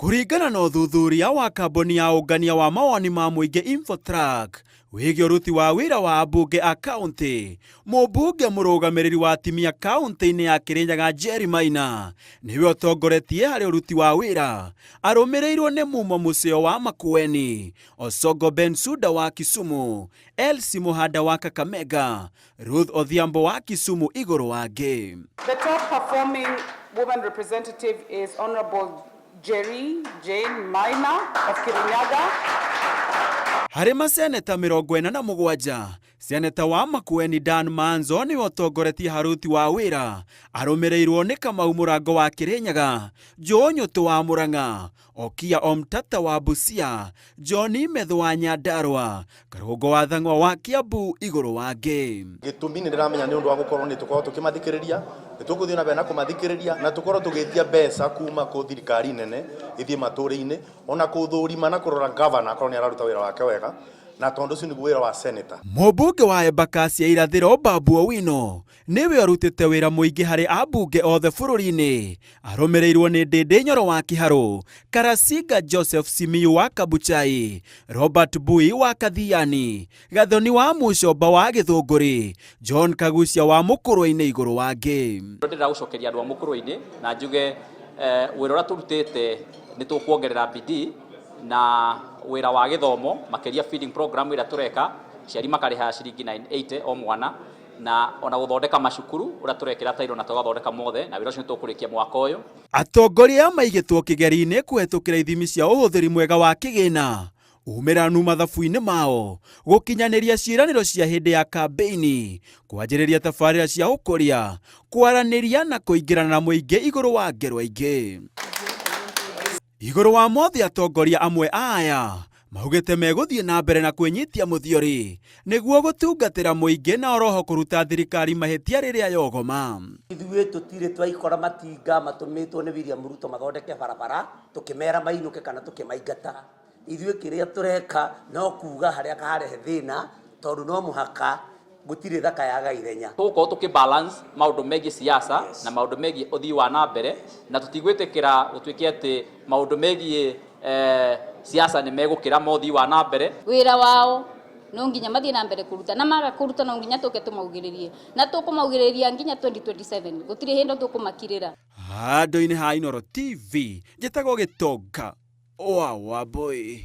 Kũringana na ũthuthuria wa kambuni ya ũngania wa mawoni ma mũingĩ Infotrack wĩgiĩ ũruti wa wĩra wa ambunge a kaunti, mũmbunge mũrũgamĩrĩri wa atimia kaunti-inĩ ya Kirinyaga Jerry Maina nĩwe ũtongoretie harĩ ũruti wa wĩra, arũmĩrĩirwo nĩ Mumo Museo wa Makueni, Osongo Bensuda wa Kisumu, Elsie Muhanda wa Kakamega, Ruth Odhiambo wa Kisumu igũrũ wa angĩ. The top performing woman representative is Honorable Jerry Jane Maina of Kirinyaga. Harĩ maseneta 47, seneta wa Makueni Dan Manzo nĩwe ũtongoretie haruti wa wĩra, arũmĩrĩirwo nĩ Kamau Mũrango wa Kirinyaga, Joe Nyũtũ wa Murang'a, Okiya Omtata wa Busia, John Methu wa Nyandarua, Karũngo wa Thang'wa wa Kiambu igũrũ wa angĩ. Gĩtũmi nĩ ndĩramenya nĩ ũndũ wa gũkorwo nĩ tũkorwo tũkĩmathikĩrĩria, nĩ tũgũthiĩ na mbere na kũmathikĩrĩria na tũkorwo tũgĩtia mbeca kuma kũ thirikari nene ithiĩ matũũra-inĩ, ona kũthũrima na kũrora gavana akorwo nĩ araruta wĩra wake wega, na tondũ ũcio nĩguo wĩra wa senator. Mũmbunge wa Embakasi ya Irathĩro Babu Owino nĩwe ũrutĩte wĩra mũingĩ harĩ ambunge othe bũrũri-inĩ, arũmĩrĩirwo nĩ Ndĩndĩ Nyoro wa Kiharũ, Karasinga Joseph Simiyu wa Kabuchai, Robert Bui wa Kathiani, Gathoni wa Mucomba wa Gĩthũngũri, John Kagucia wa Mũkũrwe-inĩ igũrũ wa angĩ. Ndĩrenda gũcokeria andũ a Mũkũrwe-inĩ na njuge wĩra ũrĩa tũrutĩte nĩ tũkuongerera bidii na wĩra wa gĩthomo makĩria feeding program ĩrĩa tũreka, aciari makarĩha ciringi 980 o mwana, na ona gũthondeka macukuru ũrĩa tũrekĩra tairo na tũgathondeka mothe, na wĩra ũcio nĩ tũkũrĩkia mwaka ũyũ. Atongoria maigĩtwo kĩgeri-inĩ kũhetũkĩra ithimi cia ũhũthĩri mwega wa kĩgĩna, umĩranu mathabu-inĩ mao, gũkinyanĩria ciĩranĩro cia hĩndĩ ya kambĩini, kwanjĩrĩria tabarĩra cia ũkũria, kwaranĩria na kũingĩrana na mũingĩ igũrũ wa ngerwa ingĩ. Igũrũ wa mothe atongoria amwe a aya maugĩte megũthiĩ na mbere na kwĩnyitia mũthiori nĩguo gũtungatĩra mũingĩ na oroho kũruta thirikari mahĩtia rĩrĩa yogoma. Ithuĩ tũtirĩ twaikora matinga matũmĩtwo nĩ William Ruto mathondeke barabara tũkĩmera mainũke kana tũkĩmaingata. Ithuĩ kĩrĩa tũreka no kuga harĩa karehe thĩna tondũ no mũhaka gũtirĩ thaka yaga ithenya. Tũgũkorwo tũkĩ balance maũndũ megiĩ siasa na maũndũ megiĩ ũthii wa na mbere, na tũtigwĩtĩkĩra gũtuĩke atĩ maũndũ megiĩ siasa nĩ megũkĩra ma ũthii wa na mbere. Wĩra wao no nginya mathiĩ na mbere kũruta, na maga kũruta no nginya tũke tũmaugĩrĩrie, na tũkũmaugĩrĩria nginya 2027, gũtirĩ hĩndĩ tũkũmakirĩra. Handũ-inĩ ha Inooro TV, njĩtagwo Gĩtonga wa Wambũi.